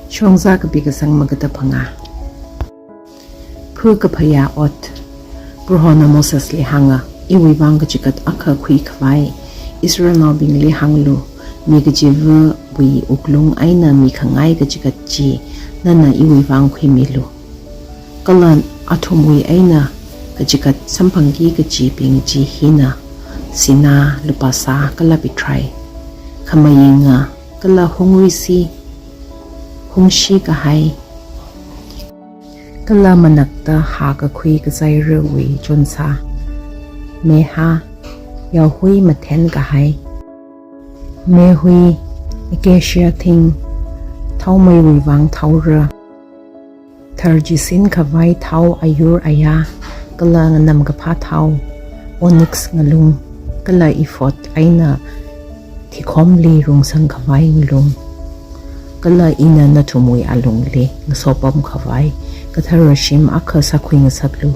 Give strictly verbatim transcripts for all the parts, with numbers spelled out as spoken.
Shongza kapi kasang magada phangā. Phu kaphayā ot. Prohona Mosesli hānga, iwui vang kachigat akha khuikhavai Israelnaobingli hānglu, mi kachivawui wuklung eina mikhangai kachigat chi nana iwui vang khuimilu. Kala athumwui eina kachigat samphangki kachibing chi hina, sinā, lupāsā, kala pitrai, khamayinga, kala hungruisi, hungshi kahai, kala manakta hākakhui kazairawui chonsā, mehā, yaohui mathen kahai, meihui, acacia thing, thaomeiwui vang thaora, tharchisin khavai thao ayur ayā, kala nganamkaphā thao, onyx ngalung, kala ephod eina thikhomli rungsang khavai ngalung, kala ina nathumwui alungli ngasopam khavai kathara shim akha sākhuingasaklu.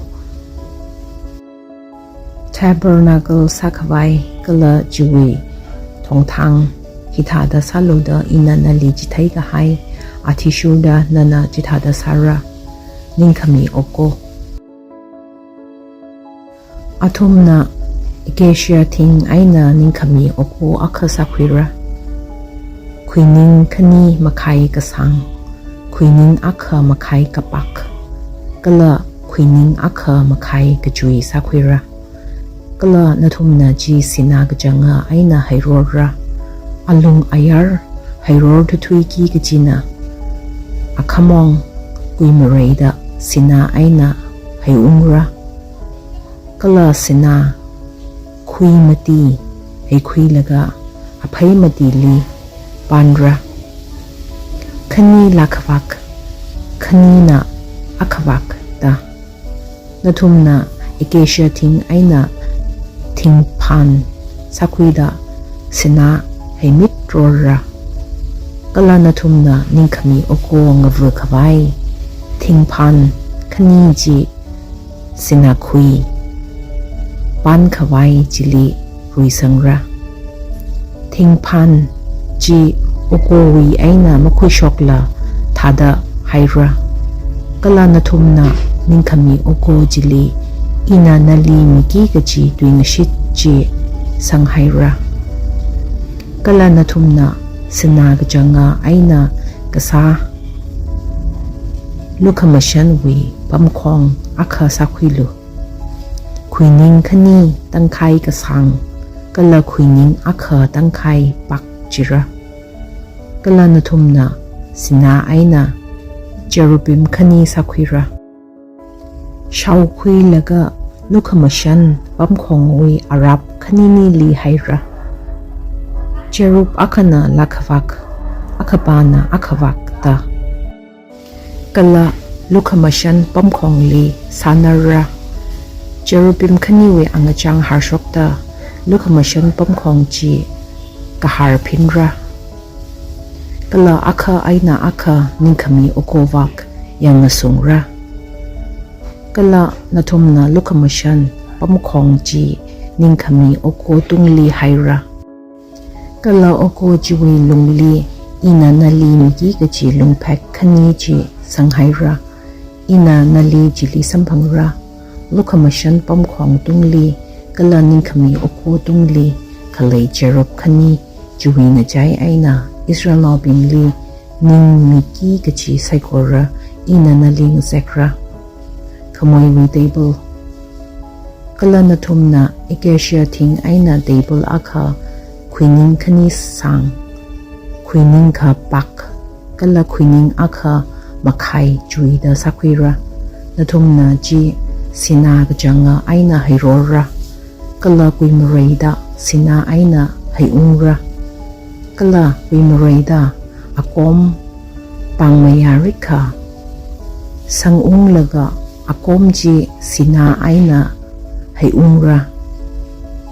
Tabernacle sākhavai kala chiwui thongthang hithāda sālu da ina nali chithei kahai, athishurda nana chithāda sāra, ningkhami oko. Athumna acacia thing eina ningkhami oko akha sākhuira. Khuining khani makhai kasang, khuining akha makhai kapak, kala khuining akha makhai kachui sākhuira. Kala nathumna chi sinā kachanga eina heirorra. Alung ayar heiror thuthuiki kachina, akhamong kuimareida sinā eina heiungra. Kala sinā khui mati heikhuilaga aphei matili panra. Khani lakhavak, khanina akhavak da. Nathumna acacia thing eina thingphan sākhuida sinā heimitrorra. Kala nathumna ningkhami oko ngava khavai thingphan khani chi sinā khui pan khavai chili ruisangra. Thingphan chi okowui eina makhuishokla thāda haira. Kala nathumna ningkhami oko chili ina nali miki kachi tuingashit chi sanghaira. Kala nathumna sinā kachanga eina kasā lukhamashanwui pamkhong akha sākhuilu. Khuining khani tangkhai kasang, kala khuining akha tangkhai pak chira. Kala nathumna sinā eina cherubim khani sākhuira. Shaokhuilaga lukhamashan pamkhongwui arap khaninili haira. Cherub akhana lakhavak, akhapana akhavak da. Kala lukhamashan pamkhongli sānarra. Cherubim khaniwui angachang harshokta lukhamashan pamkhong chi kahar phinra. Kala akha eina akha ningkhami okovak yangasungra. Kala nathumna lukhamashan pamkhong chi ningkhami oko tungli haira. Kala oko chiwui lungli ina nali miki kachi lungphek khani chi sanghaira. Ina nali chili samphangra. Lukhamashan pamkhong tungli kala ningkhami oko tungli khalei cherub khani chiwui ngachai eina Israelnaobingli ning miki kachi saikora ina nali ngazekra. Khamoiwui table. Kala nathumna acacia thing eina table akha khuining khani sang, khuining kha pak, kala khuining akha makhai chuida sākhuira. Nathumna chi sinā kachanga eina heirorra. Kala kuimareida sinā eina heiungra. Kala kuimareida akom pāngmayarikha sangunglaga akom chi sinā eina heiungra.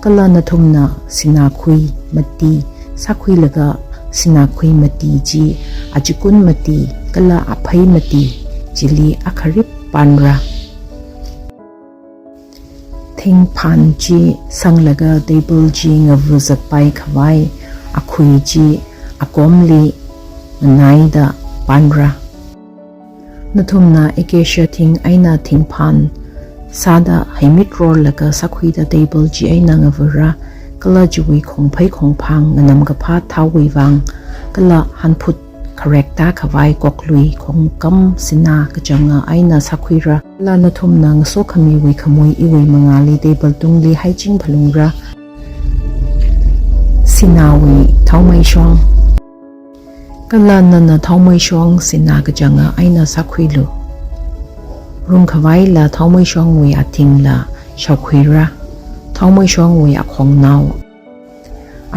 Kala nathumna sinā khui mati sākhuilaga sinā khui mati chi achikun mati kala aphei mati chili akharip panra. Thingphan chi sanglaga table chi ngavuzatpai khavai akhui chi akomli nganaida pānra. Nathumna acacia thing eina thingphan sāda heimit rorlaga sākhuida table chi eina ngavara, kala chiwui khongphei khongphang nganamkaphā thaowui vang, kala hanphut kharekta khavai koklui khongkam sinā kachanga eina sākhuira. Kala nathumna ngasokhamiwui khamui iwui mangāli table tungli haiching phalungra. Sināwui thaomeishong. Kala nana thaomeishong sinā kachanga eina sākhuilu. Rungkhavaila thaomeishongwui athingla shaokhuira. Thaomeishongwui akhongnao,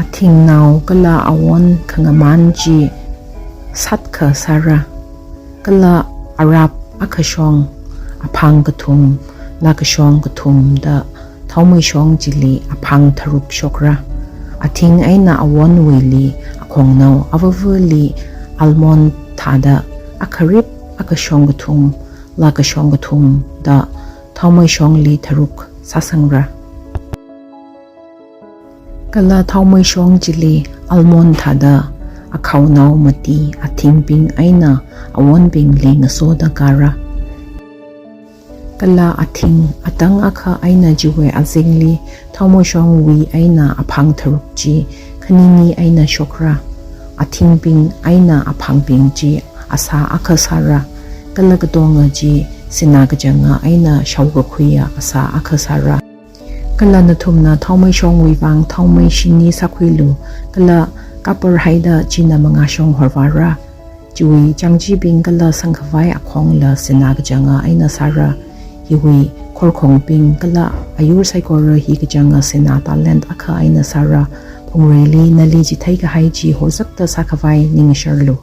athingnao kala awon khangaman chi sātkha sāra. Kala arap akhashong, aphang kathum, lakashong kathum da thaomeishong chili aphang tharuk shokra. Athing eina awonwuili akhongnao avavali almond thāda akharip akhashong kathum, lakashong kathum da thaomeishongli tharuk sāsangra. Kala thaomeishong chili almond thāda akhaonao mati athingbing eina awonbingli ngasoda kara. Kala athing atang akha eina chiwui azingli thaomeishongwui eina aphang tharuk chi khanini eina shokra. Athingbing eina aphangbing chi asā akha sāra. Kala katonga chi sinā kachanga eina shaokakhuiya asā akha sāra. Kala nathumna thaomeishongwui vang thaomei shini sākhuilu, kala kaphar haida china mangāshong horvāra. Chiwui changchibing kala sangkhavai akhongla sinā kachanga eina sāra. Hiwui khorkhongbing kala ayur saikora hi kachanga sinā talent akha eina sāra. Phungreili nali chitheikahai chi horzakta sākhavai ningsharlu.